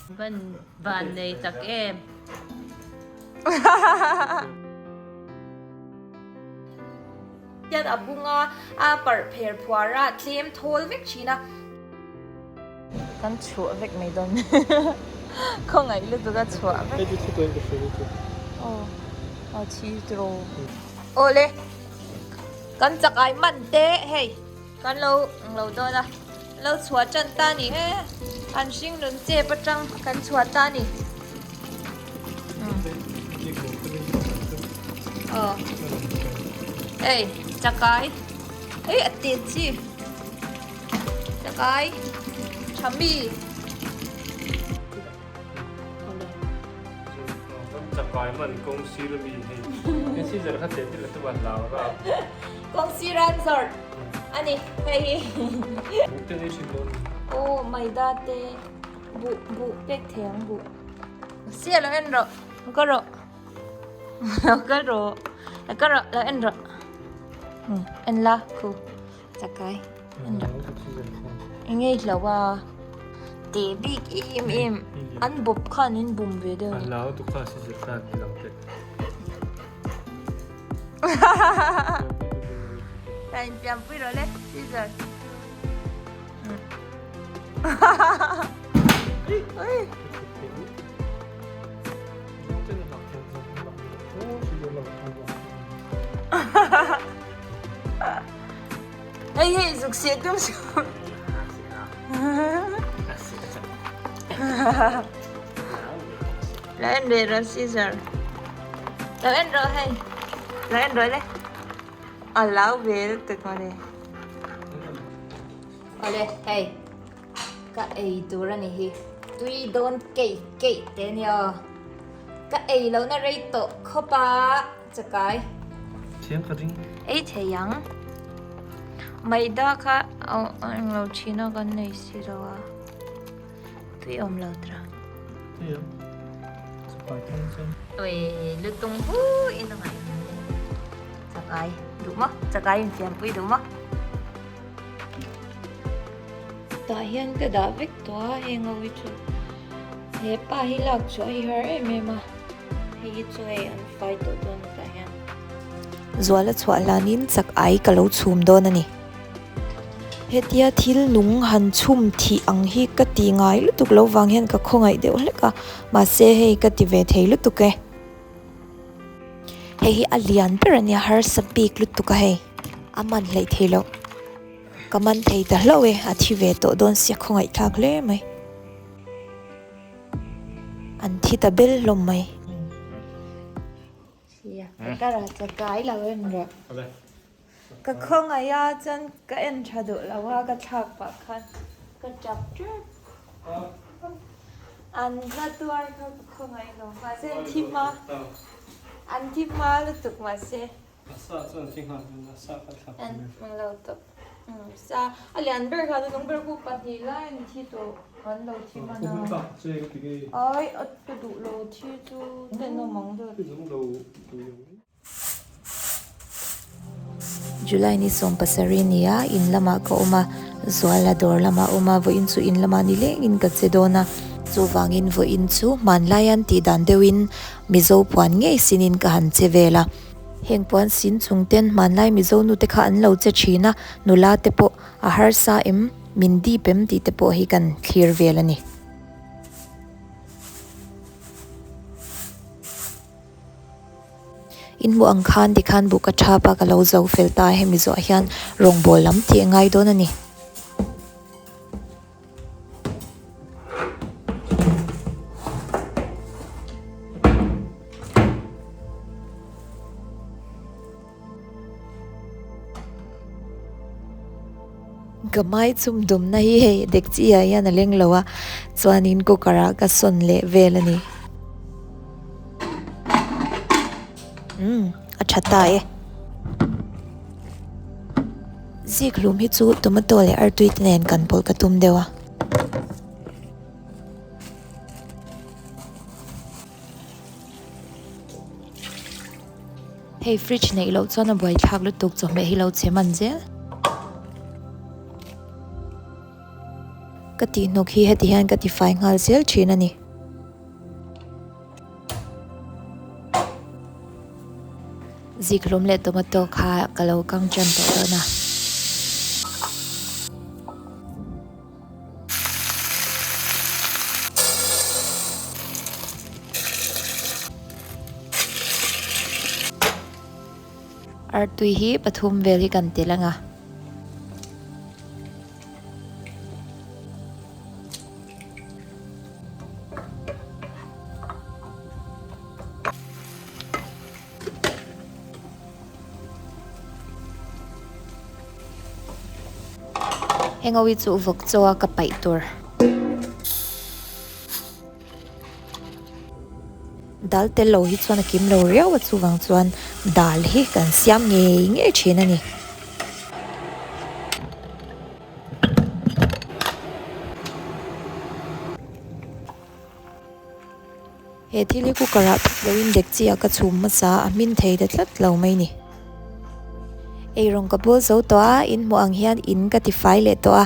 Van van nei tak em. Hian a bung a, a parh pher phuar a, tlem thawl vek thin a. Kan chhuah vek mai dawn khawngaih lutuk a chhuah vek. Hei chu thi tuin ka hria lutuk. Aw a thi tiraw. Awle kan chakai man te hei kan lo lo dawn a lo chhuah tan ta ni e an hring nun chep atang kan chhuah ta ni. Aw hei chakai hei a tet chi. Chakai tha mi. Chakai man kawng sir mi hei. Hei scissor kha te til tu ban lau ra. Kawng sir an zawrh ani hei hi. Buh te nei thin dawn. Aw maida te buh buh pek thei ang buh. Sia lo en rawh ka rawh lo ka rawh ka rawh lo en rawh. En la khu. Chakai an dah eng nge hlo a teh bik em em an bawp khan in bum ve deuh a lau tu kha si zir khan ti lang teh ta in pian pui rawh le scissor ui Hei hei zuk seh tum su. Lo en ve rawh Caesar. Lo en rawh hei. Lo en rawh le. A lau ve lutuk mawle. Awle hei. Ka ei tur a ni hi. Tui dawn keih keih te nia. Ka ei lohna rei tawh khawp a. Chakai. Thiam ka ring. Ei thei ang. Maida kha eng lo thin a kan nei si lo a. Tui awm lo tra. Tui awm. Chakai thang chuan. Ui lutung hu in a ngaih hmel e. Chakai duh maw? Chakai in fiampui duh maw? Tah hian ka dah vek tawh a heng ho hi chu he pa hi lak chhuah hi har em em a hei hi chu hei an fai tawh dawn a tah hian. Zuala chhuah hlanin chak ai ka lo chhum dawn a ni. Hetia thil nung han chhum thih ang hi ka ti ngai lutuk lo vang hian ka khawngaih deuh hlek a, mahse hei ka ti ve thei lutuk e. Hei hi a lian ber a nia, harsa bik lutuk a hei, a man hleih thei loh. Ka man thei ta hlauh e, a thi ve tawh dawn sia khawngaih thlak hle mai. An thi ta bel hlawm mai. Sia, ka kar a chakai lo en rawh. Ka khawngaih a chuan ka en tha duh lo a, ka thlak pah khan ka tap tep. An hla tuar kha ka khawngaih lo, mahse an thi hma, an thi hma lutuk mahse. A sa chuan thi nghal dawn a, sa kha thlak En ang lo tawp. Umm sa a lian ber kha nung ber khu pahnih lai an thi tawh an lo thi hman a. Ai a ka duh lo thi chu tenawm ang deuh. July ni 17 nia in lamah ka awm a, Zuala dawr lamah a awm a, vawiin chu in lamah ni lengin ka che dawn a. Chuvangin vawiin chu hmanlai an tih dan deuhin Mizo puan ngei sinin ka han che vel a. Heng puan sin chung ten hmanlai Mizo nu te kha an lo che thin a, nula te pawh a harsa em, min dip em tih te pawh hi kan thlir vel a ni. In hmuh ang khan tikhan buh ka thap a, ka lo zo fel ta a, hemi zawh hian rawngbawl lam tih a ngai dawn a ni. Ka hmai chhum dawmna hi hei dekchi ah hian a leng lo a chuanin cooker ah ka sawn leh vel a ni. Umm a tha ta e. Zik hlum hi chu tomato leh artui te nen kan pawlh ka tum deuh a. Hei fridge neih loh chuan a buaithlak lutuk chawhmeh hi lo chhe man zel. Ka Ka tih hnawk hi heti hian ka tifai nghal zel thin a ni. Zikhlum leh tomato kha ka lo kang tan tawh dawn a. Artui hi pathum vel hi kan tel ang a. Heng ho hi chu vawk chaw a ka paih tur. Dal tel lo hi chuan a kim lo riau a chuvang chuan dal hi kan siam ngei ngei thin a ni. He thil hi cooker ah phut loin dekchi ah ka chhum hmasa a, a hmin thei ta tlat lo mai ni. Eirawng ka bawl zo tawh a, in hmuh ang hian in ka tifai leh tawh a,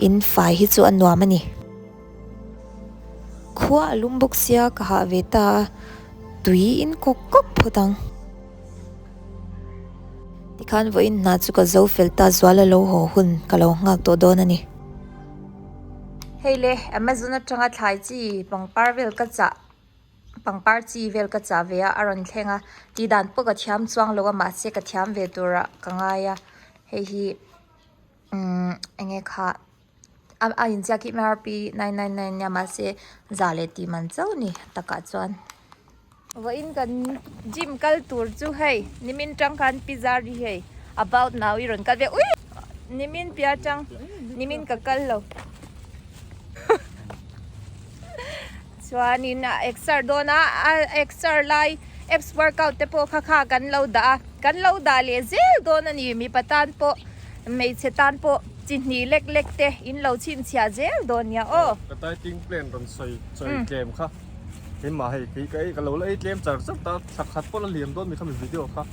in fai hi chu a nuam a ni. Khua a lum bawk sia ka hah ve ta a, tui in kawk kawk phawt ang. Tikhan vawiin hna chu ka zo fel ta zual a lo haw hun ka lo nghak tawh dawn a ni. Hei le, Amazon atanga thlai chi pangpar vel ka chah pangpar chi vel ka chah ve a, a rawn thleng a, tih dan pawh ka thiam chuang lo a mahse ka thiam ve turah ka ngai a, hei hi umm eng nge kha a inziak hi mrp 999 nia mahse za leh tih man chauh a ni takah chuan. Vawiin kan gym kal tur chu hei nimin tang khan pizza ri hei about now i rawn kal ve ui nimin piah tang nimin ka kal lo chuanin a exer dawn a a exer lai abs workout te pawh kha kha kan lo dah a kan lo dah leh zel dawn a ni mipa tan pawh hmeichhe tan pawh chi hnih lek lek te in lo chhinchhiah zel dawn nia aw. Ka dieting plan rawn sawi sawi tlem kha. Keimah hei kei ka ei ka lo la ei tlem char char ta thla khat pawh la liam dawn mi kha mi video kha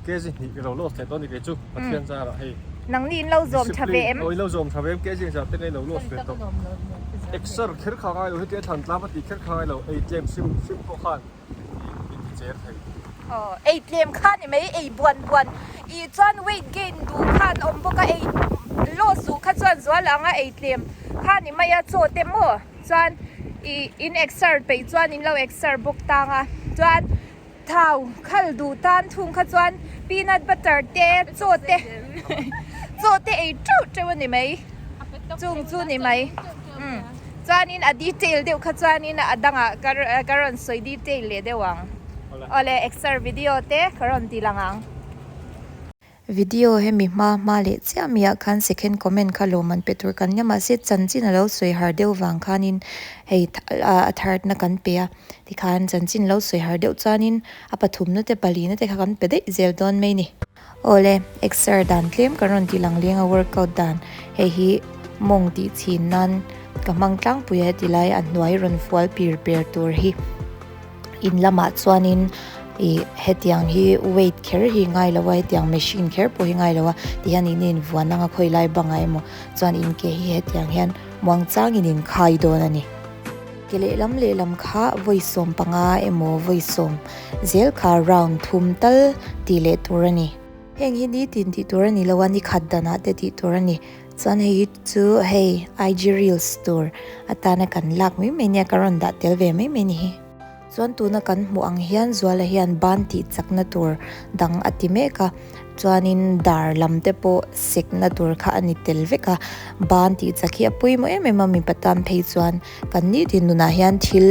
kg hnih ka lo loss leh dawn ni kei chu Pathian zarah hei Nangni in lo zawm tha ve em? Aw in lo zawm tha ve em kg zah te ka in lo loss ve tawh exer kher kha ngai lo heti a thlan tlam a tih kher kha ngai lo ei tlem hrim hrim pawh khan in ti cher thei. Aw ei tlem kha ni mai ei buan buan i chuan weight gain duh khan awm bawk a ei loss duh kha chuan zual ang a ei tlem kha ni mai a chaw te maw. Chuan ih in exer peih chuan in lo exer bawk tang a, chuan thau khal duh tan thung kha chuan peanut butter te chaw te chaw te ei teuh teuh a ni mai chung chu ni mai umm chuanin a detail deuh kha chuanin a dangah ka ka rawn sawi detail leh deuh ang awle exer video te ka rawn ti lang ang. Video hemi hma hma leh chiah mi ah khan second comment kha lawm an pe tur kan nia mahse chanchin a lo sawi har deuh vang khanin hei a third na kan pe a tikhan chanchin lo sawi har deuh chuanin a pathumna te palina te kha kan pe daih zel dawn mai ni. Awle exer dan tlem kan rawn tih lang leng a workout dan hei hi mawng tih chhin nan ka hmang tlangpui a heti lai a hnuai rawn fual pir per tur hi. In lamah chuanin ih hetiang hi weight kher hi ngai lo a hetiang machine kher pawh hi ngai lo a tihian in invuan anga khawi lai bangah emaw chuan in ke hi hetiang hian muang changin in khai dawn a ni. Ke lehlam lehlam kha vawi 15 emaw vawi sawm zel kha round thum tal tih leh tur a ni. Heng hi nitin tih tur a ni lo a ni khat danah te tih tur a ni. Chuan hei hi chu hei IG reels tur atana kan lak mai mai nia ka rawn dah tel ve mai mai ni hi. Chuan tuna kan hmuh ang hian Zuala hian ban tih chakna tur dang a ti mek a, chuanin dar lam te pawh sekna tur kha a ni tel vek a, ban tih chak hi a pawimawh em em a mipa tan phei chuan kan nitin nunah hian thil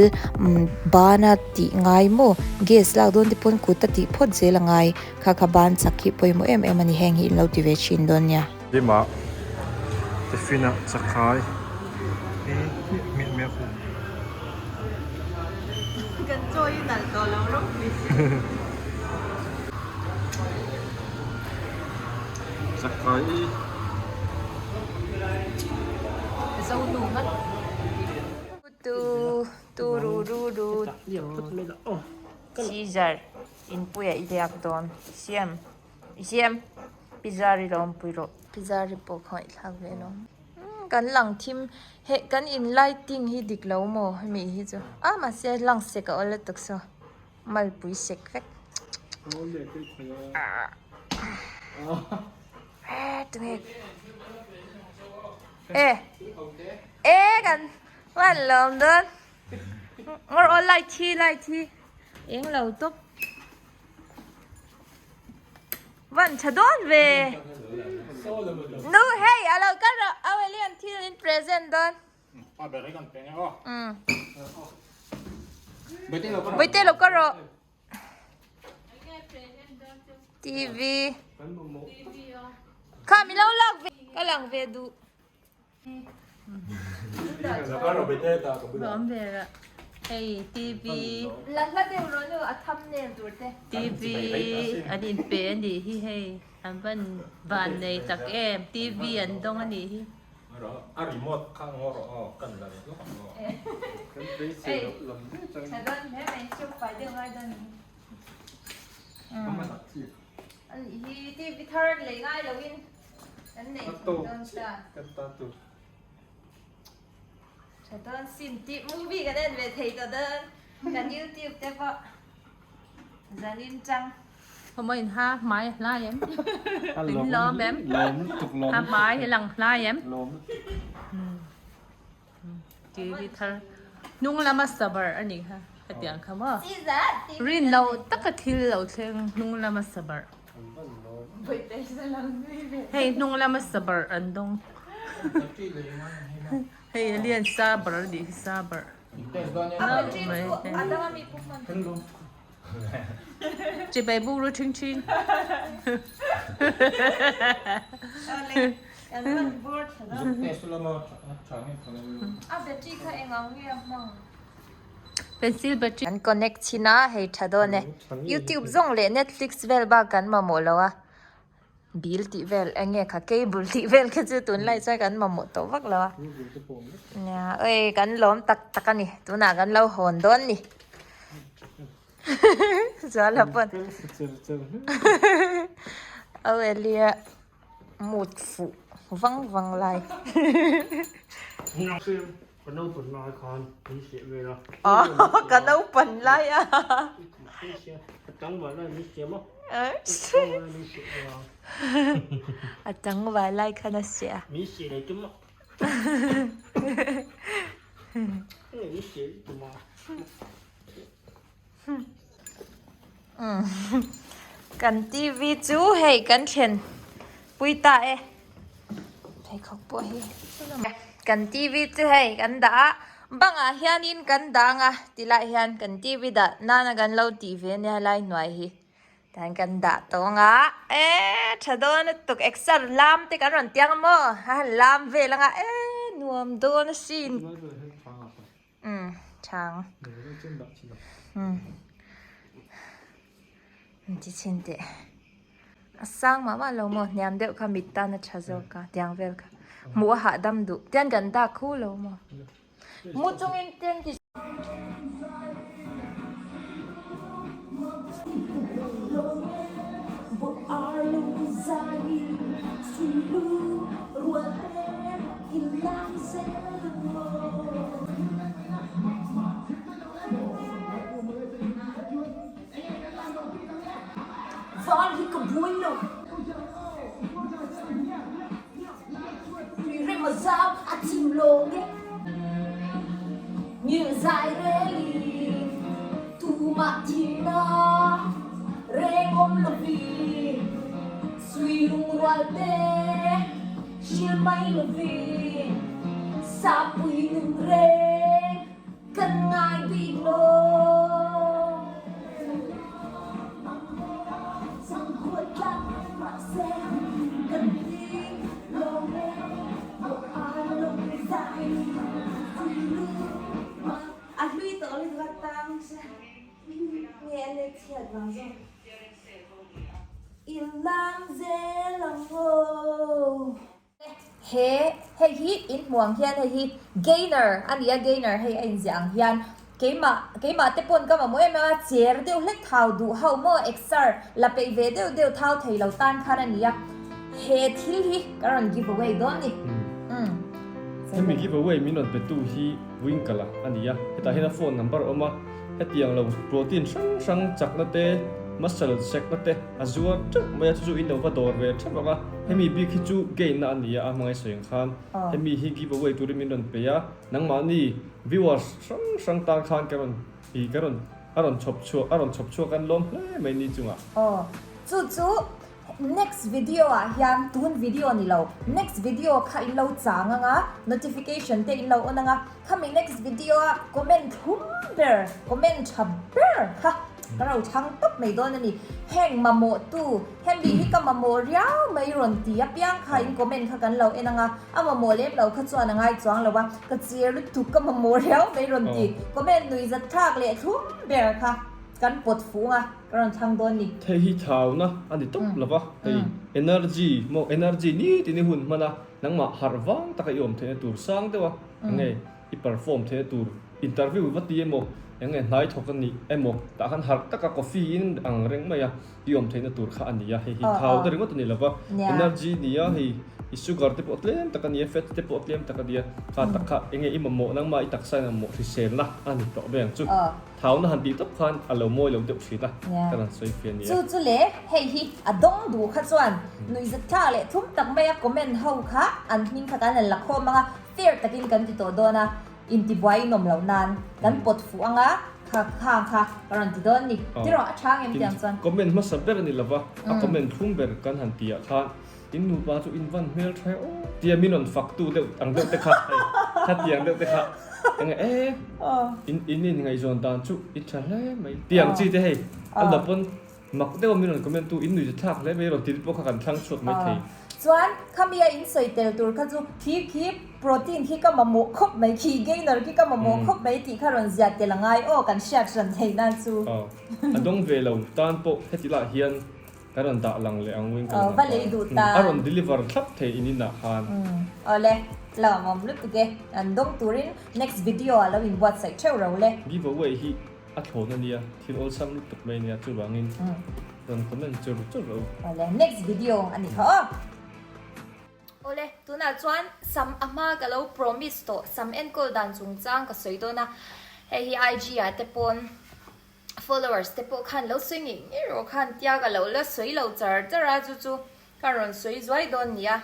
bana tih ngai maw gas lak dawn te pawn kut a tih phawt zel a ngai kha kha ban chak hi pawimawh em em a ni heng hi in lo ti ve thin dawn nia. Limah tiffin ah chakai hi hmiah hmiah mai a hum. Kan chaw hi nalh tawh lo ropui si. Chakai hi. Zo nu ngat. Tu tu ru ru ru tu. Caesar inpuia i liak dawn. Siam. I siam. Pizza ri lo awmpui rawh. Pizza ri pawh khawngaih thlak ve lo. kan lang thim heh kan in lighting hi dik lo maw hemi hi chu a mahse lang sek a awl lutuk saw malpui sek vek tunge e e kan van lawm dawn ngawr aw light hi light hi eng lo tawp. Van tha dawn ve. Nu hei a lo kal rawh au Elian thil in present dawn. A ber hi kan pe nge aw. Um. Baite lo kal rawh. TV. Kha mi lo lak ve. Ka lang ve duh. Hei TV La hla deuh rawh nu a thumbnail tur te. TV an in pe a nih hi hei an van van nei tak em TV an dawng a nih hi. A remote kha ngaw rawh aw kan la leh lawk ang aw. Hei tha dawn hle mai chuk fai deuh ngai dawn ni. A nih hi TV thar lei ngai lo in. Kan nei thei dawn ta. Kan ta tur. Tha dawn sin tih movie kan en ve thei tawh dawn. Kan YouTube te pawh zanin chang. Hawmaw in ha hmai a hlai em? In lawm em? Lawm lutuk lawm. Ha hmai hi lang hlai em? Lawm lutuk. TV thar hnung lama sabar a nih kha hetiang kha maw rin lo taka thil lo thleng hnung lama sabar hei hnung lama sabar an dawng hei a lian sabar a nih hi sabar chibai buk ru ṭhing ṭhing. Pencil battery. Kan connect chhin a hei tha dawn e. Youtube zawng leh Netflix vel bak kan mamawh lo a. Bill tih vel eng nge kha cable tih vel kha chu tunlai chuan kan mamawh tawh vak lo a. Nia oi kan lawm tak tak a ni tunah kan lo hawn dawn ni. Zuala pawn. Auelia. Mood fuh vang vang lai. Ka naupan lai khan min seh vel a. Ka naupan lai a. Ka tlangval lai min siam a. A tlangval lai khan a seh a. Min seh leh tum a. Min seh leh tum a. Kan TV chu hei kan thlen pui ta e pheikhawk pawh hi kan TV chu hei kan dah a bangah hianin kan dang a tilai hian kan TV dah nana kan lo tih ve ania helai hnuai hi tihian kan dah tawng a eee tha dawn lutuk exer lam te kan rawn tiang a maw a han lam vel anga eee nuam dawn asin. Umm chhang. Umm ti chhin teh. A sang mah mah lo maw hniam deuh kha mit tan a tha zawk a tiang vel kha hmuh a hahdam duh tian kan dak khu lo maw mu chungin tian ti. A hlui tawh lutuk a tang se nge a let chhiat vang zawk. I lam zel ang aw. He hei hi in hmuh ang hian hei hi gainer a ni a gainer hei a inziah ang hian keimah keimah te pawn ka mamawh em em a cher deuh hlek thau duh ho maw exer la peih ve deuh deuh thau thei lo tan khan a ni a he thil hi ka rawn give away dawn ni. Umm. Hemi give away min rawn petu hi Winkle-a a ni a, hetah hian a phone number a awm a, hetiang lo protein hrang hrang chakna te, muscle sekna te a zuar teuh mai a, chu chu in lo va dawr ve theuh ang a, hemi bik hi chu gain na a ni a, a hmangaih sawi ang khan hemi hi give away turin min rawn pe a, nangmahni viewers hrang hrang tan khan ka rawn ih ka rawn a rawn chhawp chhuak a rawn chhawp chhuak an lawm hle mai ni chungah. Aw chu chu Next video ah hian tun video ni lo next video kha in lo chang anga notification te in lo on anga khami next video a comment thlum ber comment tha ber kha ka ro chhang tawp mai dawn a ni heng mamawh tu hemi hi ka mamawh riau mai rawn ti apiang kha in comment kha kan lo en anga a mamawh lem lo kha chuan a ngai chuang lo a ka chir lutuk ka mamawh riau mai rawn ti comment nui zat thlak leh thlum ber kha kan pawt fung a. Ka rawn thlang dawn ni. Hei hi thauna a ni tawp lo va, hei energy maw energy ni tini hun hman a, nangmah harh vang taka i awm theihna tur sang deuh a, enge i perform theihna tur interview va ti emaw, enge hnai thawk a nih emaw tah khan harh taka coffee in ang reng mai a i awm theihna tur kha a ni a, hei hi thauna ringawt a ni lo va, energy ni a hei i sugar te pawh tlem tak a ni a, fat te pawh tlem tak a ni a, kha tak kha enge i mamawh nangmah i taksa in a mamawh hriselna a ni tawh mai ang chu. Thauna han tih tawp khan a lo mawi lo deuh thin a, ka rawn sawi fiah nia. Chu chu le, hei hi a dawng duh kha chuan nuihzat thlak leh thum tak maia comment ho kha an hming kha kan han la khawm ang a, fair takin kan ti tawh dawn a, intibuai in awm loh nan kan pawt fuh ang a, kha khang kha ka rawn ti dawn ni. Tiraw a tha ngem tiang chuan. Comment hmasa ber a ni lova, a comment thlum ber kan han tih ah khan in nupa chu in van hmel tha e aw tia min rawn fak tu deuh ang deuh te kha hei khatiang deuh te kha enge e in in in ngaihzawn dan chu i tha hle mai tiang chi te hei a la pawn mak deuh a min rawn comment tu in nuih thlak hle mai rawn ti pawh kha kan thlang chhuak mai thei. Chuan khami a in sawi tel tur kha chu khi khi protein khi ka mamawh khawp mai khi gainer khi ka mamawh khawp mai tih kha rawn ziah tel a ngai aw kan hriat hran theih nan chu. Aw a dawng ve lo tan pawh heti lah hian Ka rawn dah lang leh ang wing ka Va lei duh ta. A rawn deliver thlap thei in inah khan. Awle, lawmawm lutuk e. An dawng turin next video ah lo in buatsaih theuh ro le. Give away hi a thlawn a nia, thil awlsam lutuk mai a nia, chuvangin rawn comment chur chur ro. Awle, next video a ni kha aw. Awle, tunah chuan sam a hma ka lo promise tawh, sam enkawl dan chungchang ka sawi dawn a, hei hi IG ah te pawn Followers te pawh khan lo sawi ngei ngei rawh khan tia ka lo la sawi lo char char a chu chu ka rawn sawi zuai dawn nia.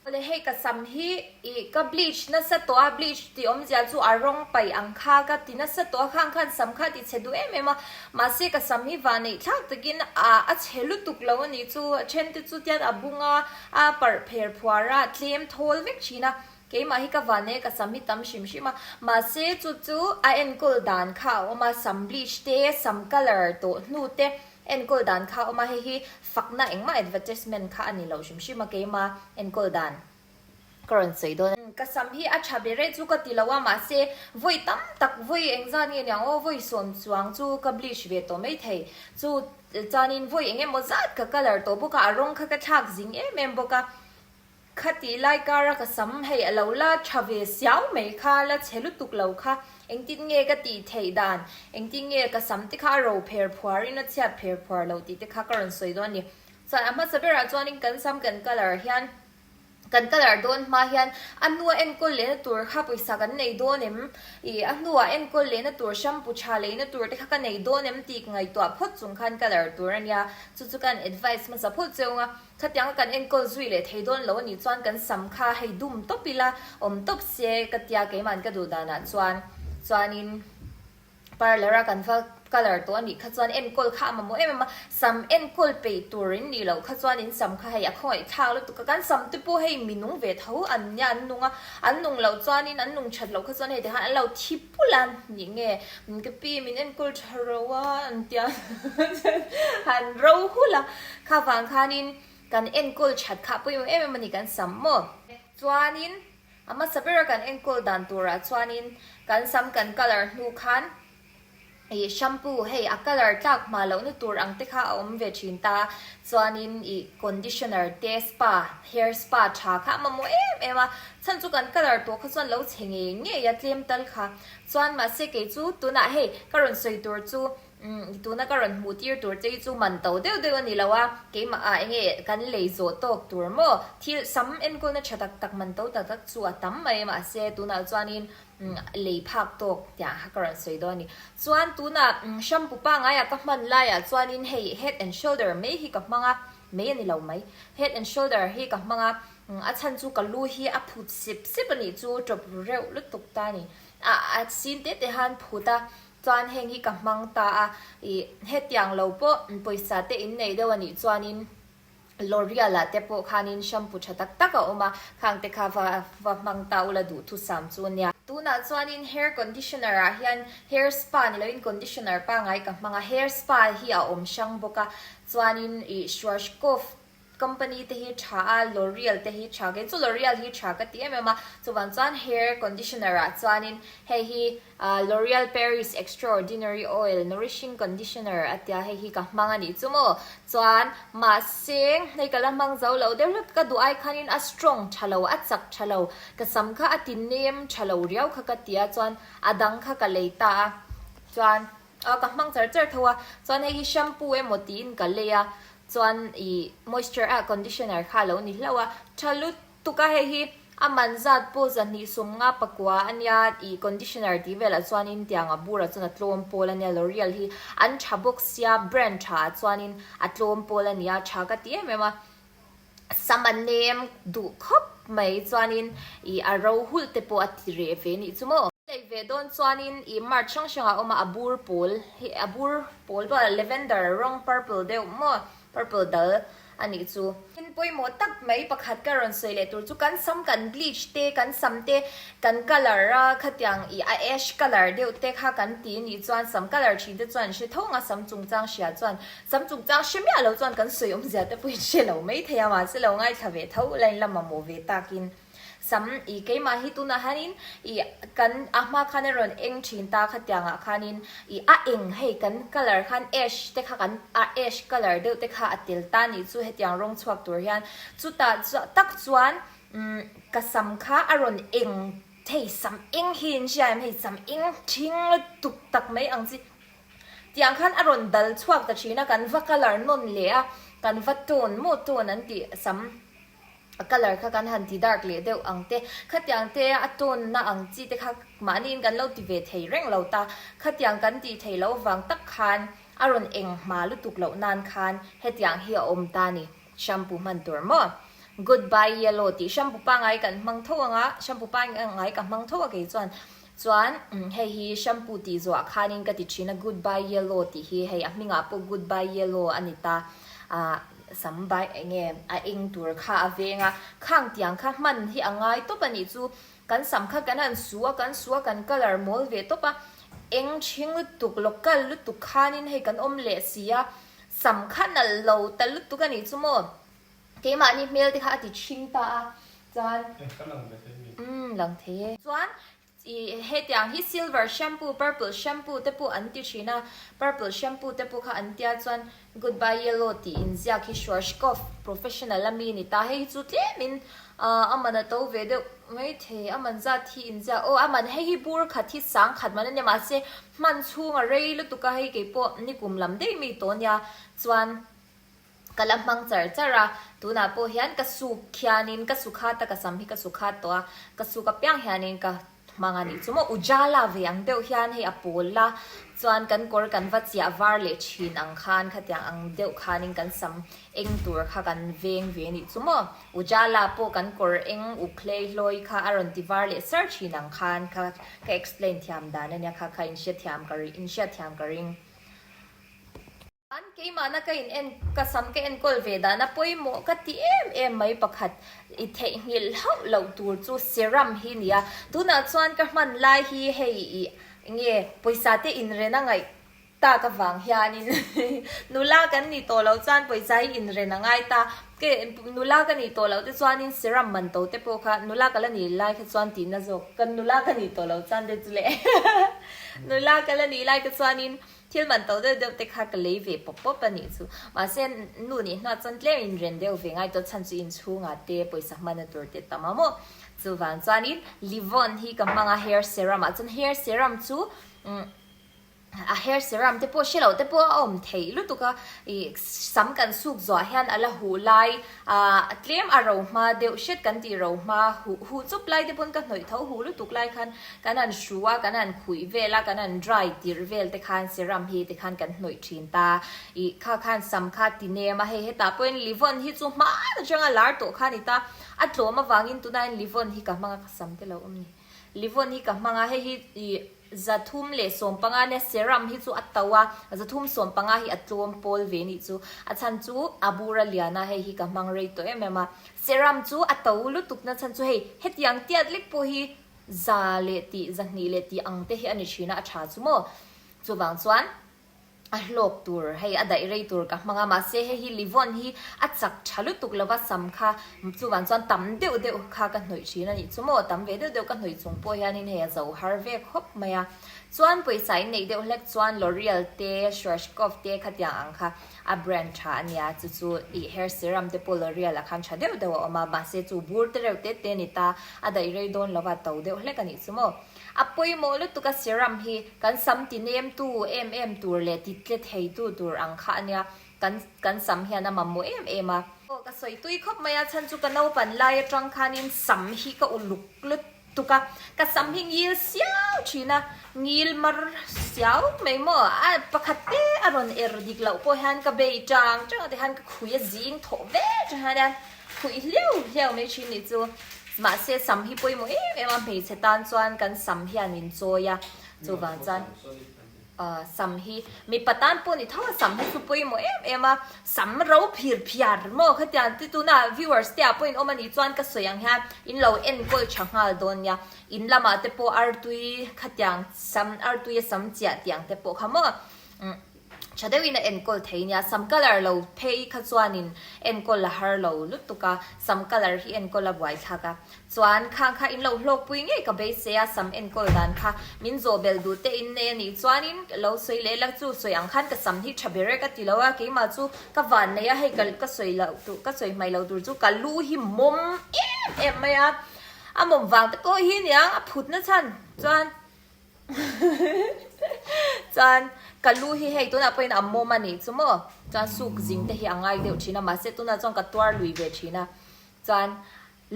Awle hei ka sam hi ih ka bleach nasa tawh a bleach tih awmzia chu a rawng paih ang kha ka ti nasa tawh a khang khan sam kha ti chhe duh em em a mahse ka sam hi vahneih thlak takin a a chhe lutuk lo a nih chu a then te chu tian a bung a a parh pher phuar a tlem thawl vek thin a Keimah hi ka van e, ka sam hi tam hrim hrim a, mahse chu chu a enkawl dan kha a awm a, sam bleach te, sam colour tawh hnu te enkawl dan kha a awm a, hei hi fakna engmah advertisement kha a ni lo hrim hrim a, keima enkawl dan ka rawn sawi dawn a. Ka sam hi a tha ber e chu ka ti lo a, mahse vawi tam tak, vawi engzat nge niang aw, vawi sawm chuang chu ka bleach ve tawh maithei, chu chuanin vawi eng emaw zat ka colour tawh bawk a, a rawng kha ka thlak zing em em bawk a. Khatih lai kara ka sam hei a lo la tha ve siau mai kha, la chhe lutuk lo kha, engtin nge ka tih theih dan, engtin nge ka sam te kha a ro pher phuar in a chhiat pher phuar lo tih te kha ka rawn sawi dawn a ni. Chuan a hmasa berah chuanin kan sam kan colour hian, kan colour dawn hma hian a hnua enkawl lehna tur kha pawisa kan nei dawn em, ih a hnua enkawl lehna tur shampoo tha leina tur te kha ka nei dawn em tih ngaihtuah phawt chung khan colour tur a nia, chu chu kan advice hmasa phawt cheu ang a. Khatianga kan enkawl zui leh thei dawn lo a nih chuan kan sam kha hei dum tawp ila awm tawp se ka tia keima'n ka duh danah chuan chuanin parlour a kan va colour tawh a nih kha chuan enkawl kha a mamawh em em a, sam enkawl peih tur in nih loh kha chuan in sam kha hei a khawngaih thlak lutuk a, kan sam te pawh hei mi nung ve tho an nia an nung a, an nung loh chuanin an nung that loh kha chuan hei tikhan an lo thi pulh a nih nge ka pi min enkawl tha ro a an tia han ro hulh a. Kha vang khanin kan enkawl that kha pawimawh em em a ni kan sam maw? Chuanin a hmasa bera kan enkawl dan turah chuanin kan sam kan colour hnu khan ih shampoo hei a colour tlak hma lohna tur ang te kha a awm ve thin ta chuanin ih conditioner te spa hair spa tha kha a mamawh em em a chhan chu kan colour tawh kha chuan lo chhe ngei ngei a tlem tal kha chuan mahse kei chu tunah hei ka rawn sawi tur chu. Umm tuna ka rawn hmuh tir tur che hi chu man to deuh deuh a ni lo a, keimah ah enge kan lei zawh tawk tur maw? Thil sam enkawlna tha tak tak man to tak tak chu a tam mai mahse tunah chuanin lei phak tawk tiang kha ka rawn sawi dawn a ni. Chuan tunah shampoo pangngai ah ka hman laiah chuanin hei head and shoulder mai hi ka hmang a, mai a ni lo mai, head and shoulder hi ka hmang a, a chhan chu ka lu hi a phut sip sip a nih chu tawp reuh lutuk ta a ni. A a sin te te han phut a, Chuan heng hi ka hmang ta a, ih hetiang lo pawh pawisa te in nei deuh a nih chuanin L'Oreal ah te pawh khanin shampoo tha tak tak a awm a, khang te kha va va hmang ta ula duhthusam chu ania. Tunah chuanin hair conditioner ah hian hair spa ni loin conditioner pangai ka hmang a, hair spa hi a awm hrang bawk a, chuanin ih Schwarzkopf Company te hi tha a, L'Oreal te hi tha, kei chu L'Oreal hi tha ka ti em em a, chuvang chuan hair conditioner ah chuanin hei hi L'Oreal Paris Extraordinary Oil Nourishing Conditioner a tia hei hi ka hmang a nih chu maw, chuan mahse hei ka la hmang zo lo deuh hlek ka duh ai khanin a strong tha lo, a chak tha lo, ka sam kha a ti nem tha lo riau kha ka ti a, chuan a dang kha ka lei ta a, chuan ah ka hmang char char tho a, chuan hei hi shampoo emaw tiin ka lei a, Chuan i moisture ah conditioner kha alo ni hlauh a, tha lutuk a hei hi a man zat pawh zahnih 50 pakua a nia i conditioner tih velah chuanin tiang a burah chuan a tlawm pawl a nia L'Oreal hi an tha bawk sia brand tha ah chuanin a tlawm pawl a nia tha ka ti em em a sam a nem duh khawp mai chuanin i a ro hulh te pawh a ti reh ve nih chu maw. Lei ve dawn chuanin i mart hrang hrangah a awm a, a bur pawl hi a bur pawl pawh lavender rawng purple deuh maw purple dal a nih chu. Thil pawimawh tak mai pakhat ka rawn sawi leh tur chu kan sam kan bleach te kan sam te kan colour a khatiang i a ash colour deuh te kha kan ti a nih chuan sam colour thin te chuan an hre tho ang a sam chungchang hria chuan sam chungchang hre miah lo chuan kan sawi awmzia te pawhin hre lo maithei a mahse lo ngaithla ve tho ula in la mamawh ve takin. Sam, i keimah hi tunah hianin i kan a hma khan a rawn eng thin ta khatiangah khanin i a eng hei kan colour khan ash te kha kan a ash colour deuh te kha a tel ta nih chu hetiang rawng chhuak tur hian chutah tak chuan umm ka sam kha a rawn eng hei sam eng hi in hria em hei sam eng thing lutuk tak mai ang chi tiang khan a rawn dal chhuak ta thin a kan va colour nawn leh a kan va tone maw tone an tih sam. A colour kha kan han ti dark leh deuh ang te, khatiang te a tone na ang chi te kha mahniin kan lo ti ve thei reng lo ta, khatiang kan tih theih loh vang tak khan a rawn eng hma lutuk loh nan khan hetiang hi a awm ta ni, shampoo hman tur maw? Goodbye yellow tih shampoo pangai kan hmang tho ang a, shampoo pangai ka hmang tho a kei chuan, chuan hei hi shampoo tih zawhah khanin ka ti thin a goodbye yellow tih hi hei a hmingah pawh goodbye yellow a ni ta, ah. Sam bai enge a eng tur kha a veng a, khang tiang kha hman hi a ngai tawp a nih chu, kan sam kha kan han su a, kan su a, kan colour mawl ve tawp a, eng thing lutuk, local lutuk khanin hei kan awm leh si a, sam kha nalh lo ta lutuk a nih chu maw, keimahni hmel te kha a ti thing ta a, chuan, umm lang thei e. Chuan Ih hetiang hi silver shampoo, purple shampoo te pawh an ti thin a, purple shampoo te pawh kha an tia chuan goodbye yellow tih inziak hi Schwarzkopf professional a mi ni ta, hei hi chu tlemin a man a to ve deuh maithei, a man zat hi inziak aw a man hei hi bur khat hi sang khat man a nia mahse hman chhung a rei lutuk a hei keipawh nikum lam daih mi tawh nia chuan Ka la hmang char char a, tunah pawh hian ka suk khianin ka su khat a, ka sam hi ka su khat tawh a, ka suk apiang hianin ka hmang a nih chu maw, Ujala ve ang deuh hian hei a pawl a, chuan kan kawr kan va chiah var leh thin ang khan khatiang ang deuh khanin kan sam eng tur kha kan veng ve a nih chu maw, Ujala pawh kan kawr eng uk hlei hlawi kha a rawn ti var leh sar thin ang khan kha ka explain thiam dan a nia kha kha inhrethiam ka ring inhriatthiam ka ring. An keimahna ka in en ka sam ka enkawl ve dan a pawimawh ka ti em em mai pakhat i theihnghilh hauh loh tur chu serum hi nia tunah chuan ka hman lai hi hei i nge pawisa te inren a ngaih tak avang hianin nula kan nih tawh loh chuan pawisa hi inren a ngai ta ke nula ka nih tawh loh te chuanin serum man to te pawh kha nula ka la nih lai kha chuan tihna zawk ka nula ka nih tawh loh chuan te chu leh nula ka la nih lai kha chuanin Thil man to deuh deuh te kha ka lei ve pawp pawp a nih chu. Mahse, nu nih hnuah chuan tlem in ren deuh ve ngai tawh chhan chu inchhungah te pawisa hmana tur te tam a maw. Chuvang chuanin Livon hi ka hmang a hair serum ah chuan hair serum chu umm. A hair serum te pawh hre loh te pawh a awm theih lutuk a, ih sam kan suk zuah hian a la huh lai ah tlem a ro hma deuh hret kan tih ro hma huh huh chup lai te pawn ka hnawih tho huh lutuk lai khan kan han hru a kan han khuih vel a kan han dry tirh vel te khan serum hi ti khan kan hnawih thin ta ih kha khan sam kha ti nem a hei hetah pawhin Livon hi chu hmaan atanga lar tawh kha a ni ta a tlawm avangin tunah Livon hi ka hmang a ka sam te lo awm ni Livon hi ka hmang a hei hi ih. 315 nia serum hi chu a to a, 315 hi a tlawm pawl ve nih chu. A chhan chu a bur a lian a, hei hi ka hmang rei tawh em em a. Serum chu a to lutuk na chhan chu hei hetiang tiat lek pawh hi za leh tih, 200 leh tih ang te hi a ni thin a, a tha chu maw. Chuvang chuan. A hlawk tur, hei a daih rei tur ka hmang a, mahse hei hi Livon hi a chak tha lutuk lova sam kha chuvang chuan tam deuh deuh kha ka hnawih thin a nih chu maw, tam ve deuh deuh ka hnawih chung pawh hianin hei a zo har ve khawp mai a. Chuan pawisa in neih deuh hlek chuan L'Oreal te, Schwarzkopf te khatiang ang kha a brand tha a nia, chu chu ih hair serum te pawh L'Oreal ah khan tha deuh deuh a awm a, mahse chu bur te reuh te te a ni ta, a daih rei dawn lova to deuh hlek a nih chu maw. A pawimawh lutuk a serum hi kan sam ti nem tu em em tur leh ti tle thei tu tur ang kha a nia, kan kan sam hian a mamawh em em a. Aw ka sawi tui khawp mai a, chhan chu ka naupan lai atang khanin sam hi ka uluk lutuk a, ka sam hi ngil siau thin a, ngil mar siau mai maw, a pakhat te a rawn er dik loh pawh hian ka bei tang tang a tikhan ka khui a zing thawh vel tang hian Khuih hliau hliau mai thin nih chu. Mahse sam hi pawimawh em em a, hmeichhe tan chuan kan sam hian min chawi a, chuvang chuan sam hi mipa tan pawh ni tho a, sam hi chu pawimawh em em a, sam ro phir phiar maw khatiang te tuna viewers te ah pawh in awm a nih chuan ka sawi ang hian in lo enkawl tha nghal dawn nia, in lamah te pawh artui khatiang sam artui a sam chiah tiang te pawh kha maw. Tha deuhin a enkawl thei nia, sam colour lo phei kha chuanin enkawl a har lo lutuk a, sam colour hi enkawl a buaithlak a, chuan khang kha in lo hlawkpui ngei ka beisei a, sam enkawl dan kha min zawh belh duh te in nei a nih chuanin lo sawi leh la chu sawi ang khan ka sam hi tha ber e ka ti lo a, keimah chu ka van nei a, hei ka ka sawi loh tur ka sawi hmai lo tur chu ka lu hi mawm em em mai a, a mawm vang te pawh hi niang a phut na chhan chuan. Chuan ka lu hi hei tunah pawhin a mawm a nih chu maw chuan suk zing te hi a ngai deuh thin a mahse tunah chuan ka tuar lui ve thin a chuan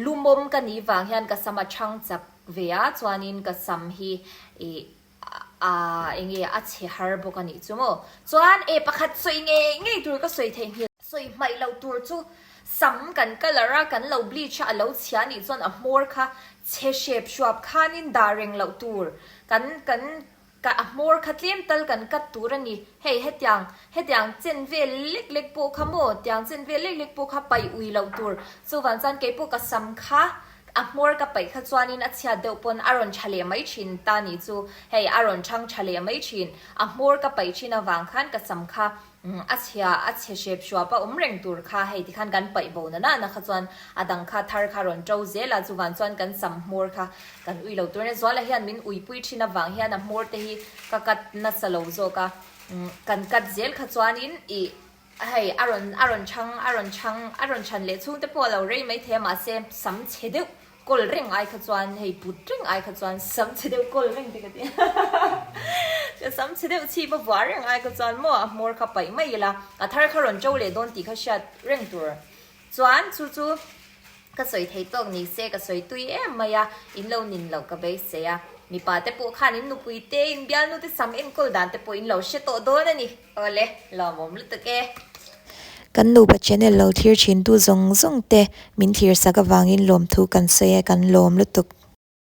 lu mawm ka nih vang hian ka sam a chhang chak ve a chuanin ka sam hi ih a eng nge a chhe har bawk a nih chu maw chuan e pakhat sawi ngei ngei tur ka sawi theihnghilh sawi hmaih loh tur chu Sam kan colour a kan lo bleach a a lo chhia anih chuan a hmawr kha chhe hrep hruap khanin dah reng loh tur kan kan ka a hmawr kha tlem tal kan cut tur a ni. Hei hetiang hetiang chen vel lek lek pawh kha maw tiang chen vel lek lek pawh kha paih ui loh tur chuvang chuan keipawh ka sam kha a hmawr ka paih kha chuanin a chhiat deuh pawn a rawn tha leh mai thin ta nih chu hei a rawn chhang tha leh mai thin a hmawr ka paih thin avang khan ka sam kha A chhia, a chhe hrep hruap a awm reng tur kha hei tikhan kan paih bo na nahna kha chuan a dang kha thar kha rawn to zel a, chuvang chuan kan sam hmawr kha kan ui lo tur a nia. Zuala hian min uipui thin avang hian a hmawr te hi ka cut nasa lo zawk a, kan cut zel kha chuanin ih hei a rawn a rawn chhang a rawn chhang a rawn chhan leh chhung te pawh a lo rei maithei a mahse sam chhe deuh Kawl reng ai kha chuan hei put reng ai kha chuan sam chhe deuh kawl reng te ka ti a sam chhe deuh chhip a vuah reng ai kha chuan maw a hmawr kha paih mai ila a thar kha rawn to leh dawn tih kha hriat reng tur chuan chu chu ka sawi thei tawk ni se ka sawi tui em mai a in lo nin loh ka beisei a mipa te pawh khan in nupui te in bialnu te sam enkawl dan te pawh in lo hre tawh dawn a ni. Awle, lawmawm lutuk e. Kan nupa channel lo thlir thin tu zawng zawng te min thlir sak avangin lawmthu kan sawi e, kan lawm lutuk.